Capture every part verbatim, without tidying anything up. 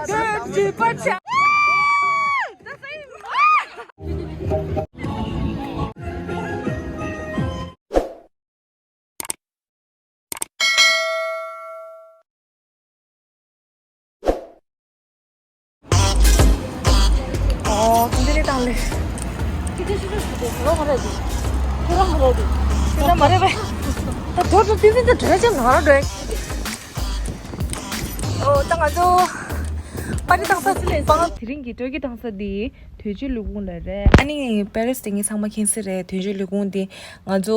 ཨོ། འདི་རེད་དང་ལེ། ཁྱེད་ཚོ་ཤི་ཤི་ཤི་ཤི་ལོ་མ་རེད་དེ། ཁྱེད་ཚོ་མ་རེད་དེ། ཁྱེད་ཚོ་མ་རེད་པས། ད་དོར་དུ་ཏིན་ཏིན་དུ་འགྲོ་ཅེས་མ་རེད་འགྲོ། ཨོ། ད་ང་ཚོ་པར་རི་བཏང་ས་ཚུར་ལེན་ས། དེ་རིང་གི་སྤྲོ་སྐྱིད་བཏང་ས་འདི་དོལ་རྒྱལ་ལས་ཁུངས་ལ་རེད། ཨ་ནི་པེ་རིས་དེ་ངས་ཚང་མ་མཁྱེན་གསལ་རེད། དོལ་རྒྱལ་ལས་ཁུངས་འདི་ང་ཚོ་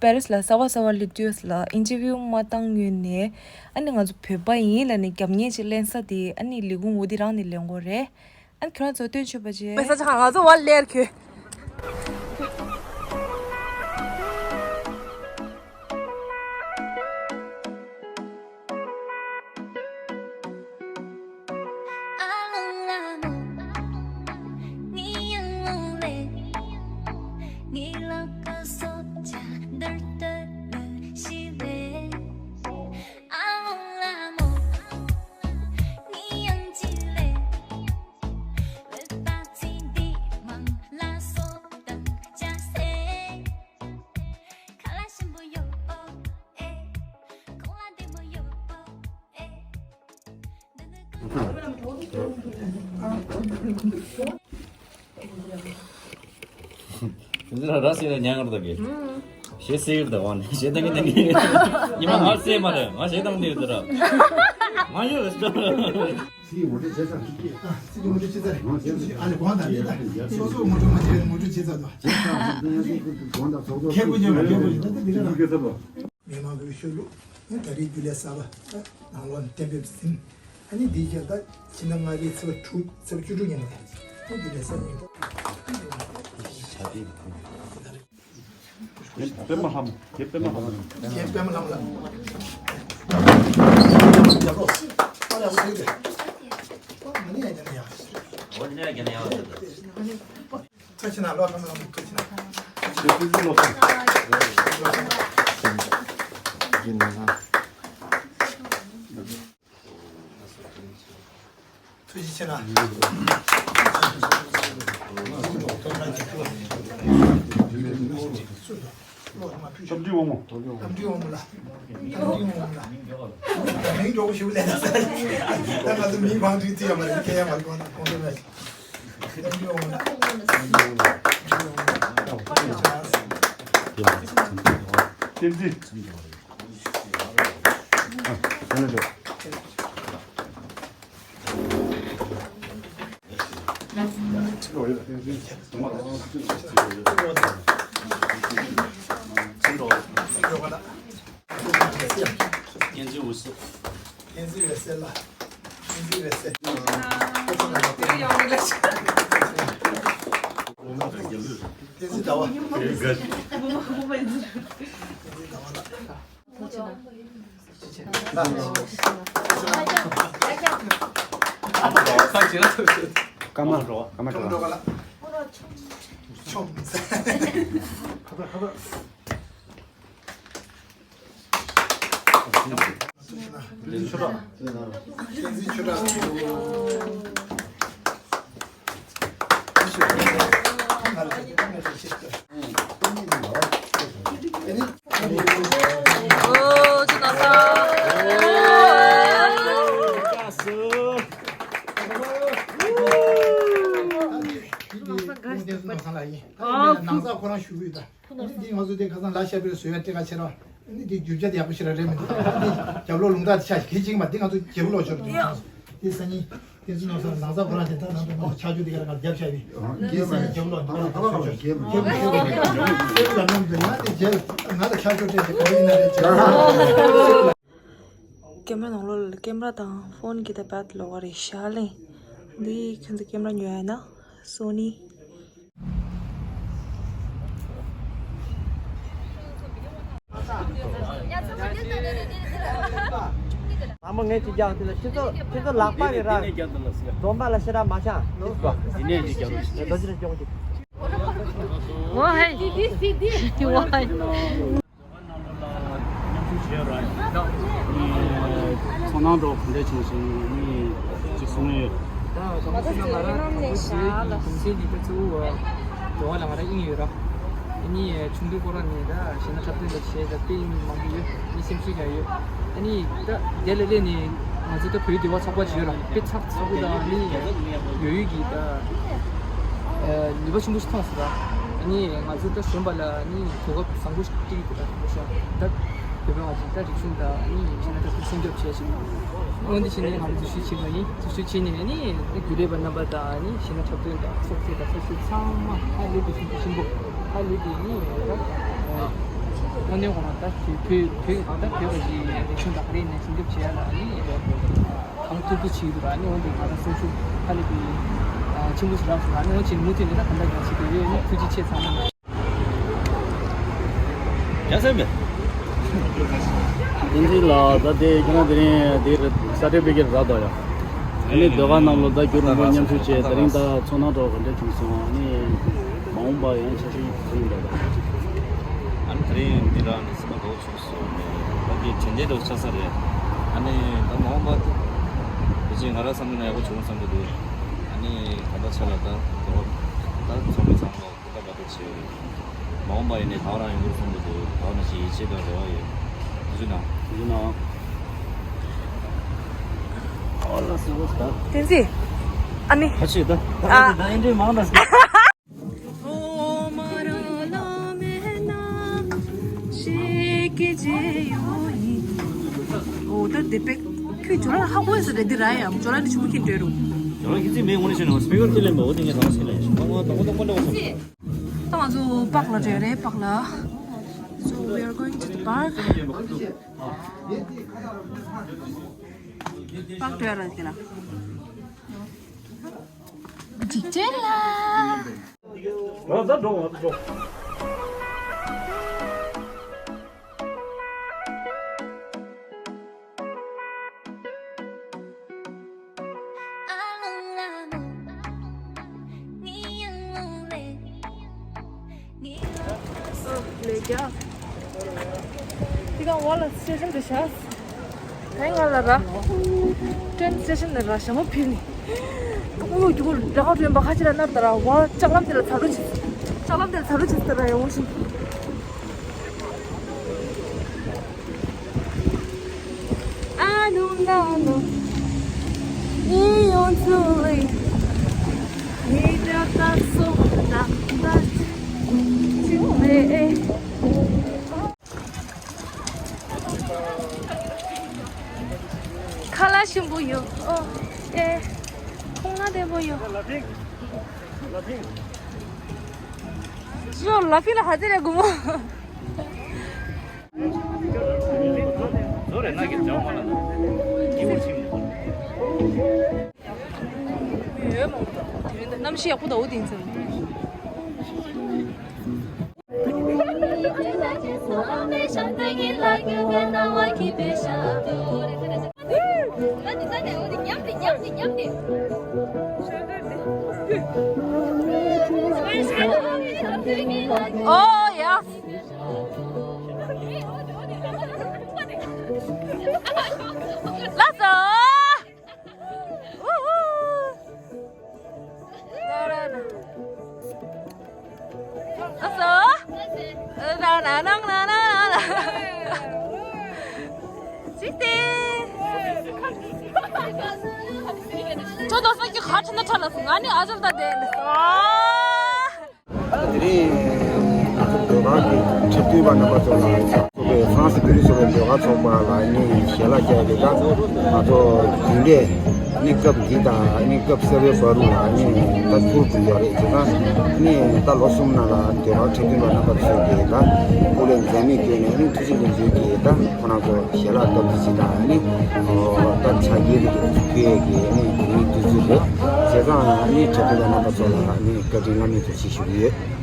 པེ་རིས་ལ་གསར་པ་གསར་པ་སླེབས་དུས་ལ་ཨིན་ཊར་བིའུ་མ་བཏང་སྔོན་ནས། ཨ་ནི་ང་ཚོ་བོད་པ་ཡིན་ལབ་ནས་རྒྱབ་གཉེར་ཅིག་ལེན་ས་དེ། ཨ་ནི་ལས་ཁུངས་འོ་དེ་རང་ནས་ལེན་དགོས་རེད། ཨ་ནི་ཁྱོད་རང་ཚོ་སྟོན་ཆོག་པ་བྱས། དཔེ་ས་ཆ་ང་ཚོ་བ་ལེར་ཁྱོད། ཁྱོད་ཚོ་ར་སེ་ལ་ཉན་གར་ད་གི། ཞེ་སེ་གར་ད་བ་ནི་ཞེ་ད་གི་ད་གི། ཉི་མ་ང་སེ་མ་རེད། ང་ཞེ་ད་གི་ད་ར། ང་ཡོད་རེད། སི་ངོ་སྤྲོད་བྱེད་ཚར། སི་ངོ་སྤྲོད་བྱེད་ཚར། ཨ་ནི་གོང་དང་ནི་ད་སོ་སོ་ངོ་སྤྲོད་མ་བྱེད་པའི་ངོ་སྤྲོད་བྱེད་ཚར་དོ། ཁྱེད་ཀུན་ཉོན་མ་ཁྱེད་ཀུན་ཉོན་ད་འདི་ག་ལ། མི་མང་གི་ཤོ་ལུགས་ནི་ད་རེས་རྒྱུན་ལས་གསར་པ་ནང་ལོགས་ནས་གཏན་འབེབས་ཟིན། ཨ་ནི་འདིའི་རྗེས་ད་ཕྱི་ཟླ་ལྔ་པའི་ཚེས་པ་དྲུག་ཚེས་པ་བཅུ་དྲུག་ཉིན་ལ་ནི་རྒྱུན་ལས་གསར་ཉིན་ད། པདྨ་ལྷ་མོ། དེ་པདྨ་ལྷ་མོ། རྒན་པདྨ་ལྷ་མོ་ལ། ཡག་པོ། ཨ་ལ་ཡག་པོ་ཞིག་རེད། ཨོ་མ་ནི་ཡང་རྒྱན་ཡག་པོ་ཞིག་རེད། ཨོ་ནི་ཡང་རྒྱན་ཡག་པོ་ཞིག་རེད། ཁ་ཆེ་ན་ལོ་ཁ་མ་ལ་ཁ་ཆེ་ན། ཁ་ཆེ་ན། ཐུགས་རྗེ་ཆེ་ན། རྟ་མགྲིན་དབང་མོ། རྟ་མགྲིན་དབང་མོ་ལ། རྟ་མགྲིན་དབང་མོ་ལ། མིང་འགྲོ་གི་ཞུ་ལས་ན་ས། ད་ང་ཚོ་མིང་མང་དུས་ཚིག་ཡ་མ་རེད། སྐད་ཡ་མ་རེད། གོང་ན་གོང་དུ་ལ། རྟ་མགྲིན་དབང་མོ་ལ། བསྟན་འཛིན། ཨ། ཨ་ནི་ལོ། བསྟན་འཛིན་འོད་ཟེར། བསྟན་འཛིན་འོད་ཟེར་ལ། བསྟན་འཛིན་འོད་ཟེར། བསྟན་འཛིན་ཟླ་བ། བསྟན་འཛིན་ཟླ་བ་ལགས། ཀརྨ། ཀརྨ་སྒྲོལ་དཀར་ལགས། ཆོམ། བསྟན་འཛིན་ཆོས་གྲགས། བསྟན་འཛིན་ཆོས་གྲགས། ནང་ས་ཁོ་རང་ཞུ་གི་ཡོད་ད། ཨ་ནི་འདི་ང་ཚོ་དེ་ཁ་སང་ལ་ཤ་པེ་བཟོས་ཡ་སྤྲད་ཁ་ཕྱིར་རོ། ཨ་ནི་འདི་རྒྱུ་ཆ་དེ་ཡག་པོ་ཞིག་ར་རེད་མི་འདུག་ཨ་ནི་རྒྱབ་ལོགས་ལུང་ཐག་དེ་ཆ་ཞིག་གལ་ཆེ་གི་མ། འདི་ང་ཚོ་རྒྱབ་ལོགས་ཤོར་འདུག་ཨ། འདི་སང་ཉིན་དེ་ཚོ་ནང་ས་ནང་ས་ཁོ་རང་དེ་ད་ནང་དུ་ང་ཚོ་ཆ་རྒྱུ་དེ་ག་ར་རྒྱབ་བཞག་པའི། འདི་སང་ཉིན་རྒྱབ་ལོགས་འདི་ང་ཚོ་ཆ་རྒྱུ་རྒྱབ་ལོགས་ང་ལ་ཆ་རྒྱུ་སྤྲད་དེ་ག་རེ་ཡིན་ན་རེད་ཅེས། ཀེམ་ར་ནང་ལོགས་ལ་ཀེམ་ར་དང་ཕོན་གྱི་ད་བད་ལོག་པ་རེད་ཤག་ལེ། འདི་ཁྱོད་ཚོ་ཀེམ་ར་ཉོ་ཡ་ན་སོ་ནི། ལྷ་མོ་ངས་ཅིག་རྒྱག་དེ་ལ་ཁྱེད་ཚོ་ཁྱེད་ཚོ་ལག་པ་རེ་རག་འཛོམས་པ་ལ་ཤི་ར་མ་ཤ་ཁྱེད་ཚོ་འདི་ནས་ཅིག་རྒྱག་རོགས་ཞིག་རྡོ་རྗེ་རེ་སྐྱོང་གི། ཚོར་སྣང་འདྲ་བོ་ག་འདྲས་བྱུང་སོང་། ནི་ཅིག་གསུང་ཡ་ ད་ང་ཚོ་ཚོ་ཡིན་ནམ་ནས་ཤ་ལ། གུང་སེང་འདི་ད་གཙོ་བོ་འགྲོ་བ་ལ་ང་རང་དབྱིངས་ཡོད་ར། ཨ་ནི་ཆུང་དུས་ཁོ་རང་ནས་ད་གཞས་སྣ་འཁྲབ་སྟོན་ལ་བྱས་ད་དཔེ་མང་པོ་ཡོད། ཨ་ནི་སེམས་ཤུགས་ཀྱང་ཡོད། ཨ་ནི་ད་དེ་ལ་སླེབས་ནས་ང་ཚོ་ད་བོད་ཡུལ་འདི་བ་ཚགས་པ་ཅིག་ཡོད་ར། དཔེ་ཚགས་ཚུད་པོ་དང་ཨ་ནི་ཡོད་ཡོད་ཀྱི་ད་ནུས་པ་ཆེན་པོ་ཞིག་ཐོན་སོང་ར། ཨ་ནི་ང་ཚོ་ད་གཞོན་པ་ལ་ཨ་ནི་གོ་སྐབས་བཟང་པོ་ཞིག་སྤྲད་ཀྱི་འདུག་ད་དེ་འདྲ་ཤོག་ད་བོད་པ་ང་ཚོ་ད་རིག་གཞུང་དང་ཨ་ནི་གཞས་སྣ་འཁྲབ་སྟོན་སྲུང་སྐྱོབ་བྱས་ཤིག་འོན་ཏེ་བྱས་ནས་ང་ཚོ་འཛུལ་ཞུགས་བྱས་པ་ཡིན། འཛུལ་ཞུགས་བྱས་ནས་ཨ་ནི་རྒྱུན་ལས་པ་རྣམ་པ་དང་ཨ་ནི་གཞས་སྣ་འཁྲབ་སྟོན་དང་ཚོགས་ཚད་དང་ཚོགས་ཚུད་ཚང་མ་ཧ་ལས་པའི་ཤིན་ཏུ་ཆེན་པོ། ཧ་ལས་པའི་ཨ་ནི་ད་དངོས་གནས་ཁོ་རང་ད་བོད་བོད་བོད་ད་བོད་པ་ཞིག་རིག་གཞུང་དང་ག་རེ་ཡིན་ནའི་སྲུང་སྐྱོབ་བྱེད་ཡ་ལ་ཨ་ནི་གང་ཐུབ་ཐུབ་བྱེད་ཀྱི་འདུག་ཨ་ནི་འོན་ཏེ་ང་རང་སེམས་ཤུགས་ཧ་ལས་པའི་ཆེན་པོ་ཞིག་རག་སོང་། ཨ་ནི་འོན་ཏེ་མུ་མཐུད་ནས་ད་གང་ལྟར་ཡང་བྱེད་དགོས་ཡོད། ཨ་ནི་ཐུགས་རྗེ་ཆེ་ཚང་མ། ཡ་སེམས་པས། བསྟན་འཛིན་ལགས་ད་དེ་ཁྱེད་རང་དེ་རིང་དེ་རེད་ས་ཁྲའི་བེ་ཀེར་རག་དོ་ཡ། ཨ་ནི་ཟློས་གར་རྣམས་ལ་ད་རྒྱུན་རིང་པོ་མཉམ་ཞུགས་བྱས་དེ་རིང་ད་ཚོར་སྣང་འདྲ་བོ་ག་འདྲ་བྱུང་སོང་། ཨ་ནི་མ་འོངས་པ་ཡང་ཆ་ཤས་ག་རེ་ཡིན་པ་དང་། ཨ་ནི་དེ་རིང་འདི་རག་ནས་སེམས་པ་དགའ་བོ་བྱུང་སོང་། ད་འདི་དྲན་རྟེན་འདྲ་བོ་ཆགས་ས་རེད། ཨ་ནི་ད་མ་འོངས་པ་དེ་ཕལ་ཆེར་ང་རང་བསམ་ན་ཡག་པོ་བྱུང་བསམ་གྱི་འདུག་ཨ་ནི་ད་ལྟ་ཆ་ལ་ད་དེ་བ་ད་ཚོགས་མི་ཚང་མ། ད་ལྟ་བྱས་ཡོད་རེད། མ་འོངས་པ་ཡིན་ནའི་ད་ག་རང་ཡོང་གི་རེད་བསམ་གྱི་འདུག་ད་ག་ནང་བཞིན་ཡིད་ཆེས་དང་རེ་བ་ཡོད། ཐུགས་རྗེ་གནང་། ཐུགས་རྗེ་གནང་། ཨོ་ལགས་སོ་ལགས་སོ། བསྟན་འཛིན། ཨ་ནི། ཁ་ཆེ་ད། ཨ། ད་ཨེ་འདྲའི་མང་ད། ཨོ་ད་དེ་པེ། ཁྱོད་ཇོ་ལ་ཧ་གོ་ཡ་ས་རེད་འདི་ར་ཡ། ཇོ་ལ་འདི་ཆུ་མོ་ཁྱེར་འགྲོ་རུ། ཇོ་ལ་ཁྱེད་ཚིག་མེད་ངོ་ནས་བཤད་ན་སྤི་ཀར་ཁྱེར་ལེན་པ་འོ་དེ་ངས་རང་ཟེར་ལེན་ཞིང་ང་ང་དང་པོ་དང་པོ་འདྲ་བ་སོང་། ད་ང་ཚོ་པག་ལ་འགྲོ་ཡ་རེད། པག་ལ། So we are going to the park. པག་འགྲོ་ཡ་ར་དེ་ལ། འཇིགས་བྱེད་ལ། ང་ད་འགྲོ་ང་ད་འགྲོ། ལས་རྒྱ། དེ་ག་བ་ལ་སི་ཊེ་ཤན་དུ་བཞག་ད་ང་ལ་ར། ཏྲེན་སི་ཊེ་ཤན་ནས་ར་ཞྭ་མོ་ཕུལ་ནི། ཨོ་རྒྱུ་གུར་ལས་ཀ་ཐོན་པ་ཁ་ཆེ་ལ་ནར་ད་ར་བ། ལྕགས་ལམ་དེ་ལ་ཚ་རུ་ཆེ། ལྕགས་ལམ་དེ་ལ་ཚ་རུ་ཆེ་ད་ར་ཡོང་བཞིན། ཁ་ལག་ཞིམ་པོ་ཡོད། ཨོ། ཨེ། ཁོང་ན་བདེ་པོ་ཡོད། ཇོ་ལ་ཕི་ལ་ཧ་ཙི་རེ་གུ་མོ། ཡོད་མ། གནམ་གཤིས་ཡག་པོ་འདུག་འོ་དེ་ཡིན་ཚོད། Oh, yes. Let's go. Woohoo. Let's go. ཁྱོད་དོ་སོ་ཀྱི་ཁ་ཁྲི་ན་ཁྲ་ལ་སོང་། ང་ནི་ཨ་ཟོལ་ད་དེ་འདི་སོང་། དེ་རིང་ང་ཚོ་ཟློས་གར་གྱི་འཁྲབ་སྟོན་པ་རྣམ་པ་ཚོ་ལ་ཚོགས་པའི་ཧྥ་རན་སི་པེ་རི་སི་སོགས་པའི་ཟློས་གར་ཚོགས་པ་ལ་ནི་ཞལ་ལག་བཅར་ཡོད་པ་དང་། ང་ཚོ་རྒྱུན་ལས་ནི་སྐབས་འདི་དང་ནི་སྐབས་གསར་པའི་བར་དུ་ལ་ནི་ད་ཐུར་དུ་ཡོད་རེད། བྱས་ཙང་ནི་ད་ལོ་གསུམ་ནང་ལ་ཟློས་གར་འཁྲབ་སྟོན་པ་རྣམ་པ་ཚོས་ཀྱིས་ད་སྐུ་ལས་འཛེམ་མེད་བསྐྱོན་ནས་ནི་ཐུགས་རྗེ་ལེགས་འབུལ་གྱིས་ད་ཁོ་རང་ཚོ་ཞལ་ལག་སྟབས་བདེ་ཅིག་དང་ནི་ད་ཕྱག་འཁྱེར་རེ་ཕུལ་ཡས་ཀྱི་ནི་དེ་རིང་དུས་ཚོད་རེད། བྱས་ཙང་ནི་འཁྲབ་སྟོན་པ་རྣམ་པ་ཚོ་ལ་ནི་བཀའ་དྲིན་སྔ་མོ་ནས་ཐུགས་རྗེ་ཆེ་ཞུ་གི་ཡོད།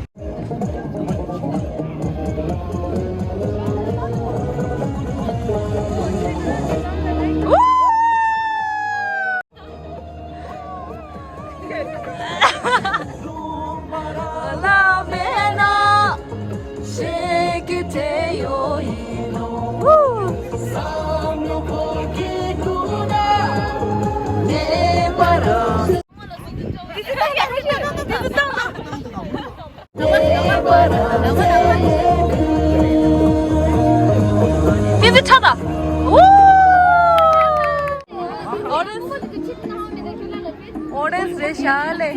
ཏི་ཙི་ཁྲ་དང་། ཨོ། ཨོ་རེན་རེད་ཤག་ལེ།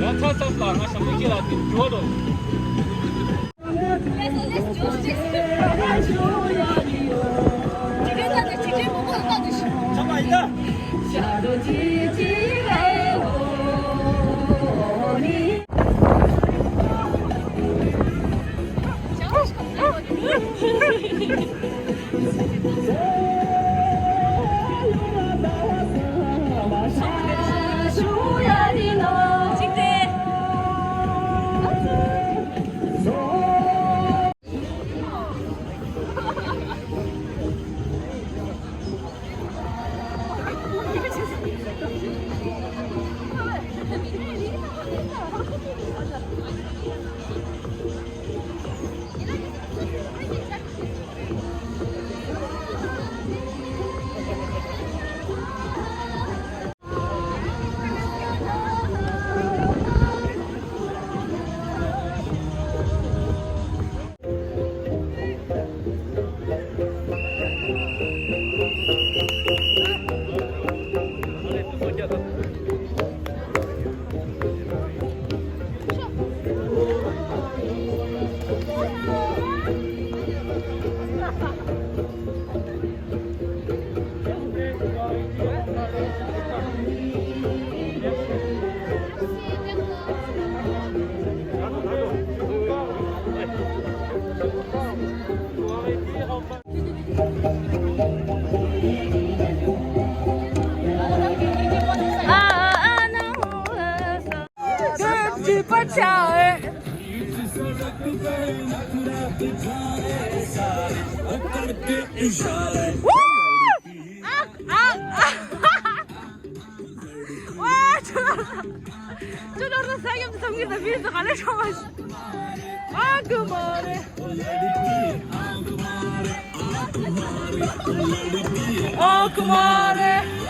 ཡང་ཚ་ཚ་ལ་ང་ཞང་ལུས་སྐྱེ་ལ་དེ་འགྱུར་བ་དང་། ཨ་ཁུ་མ་རེ། ཨ་ཁུ་མ་རེ།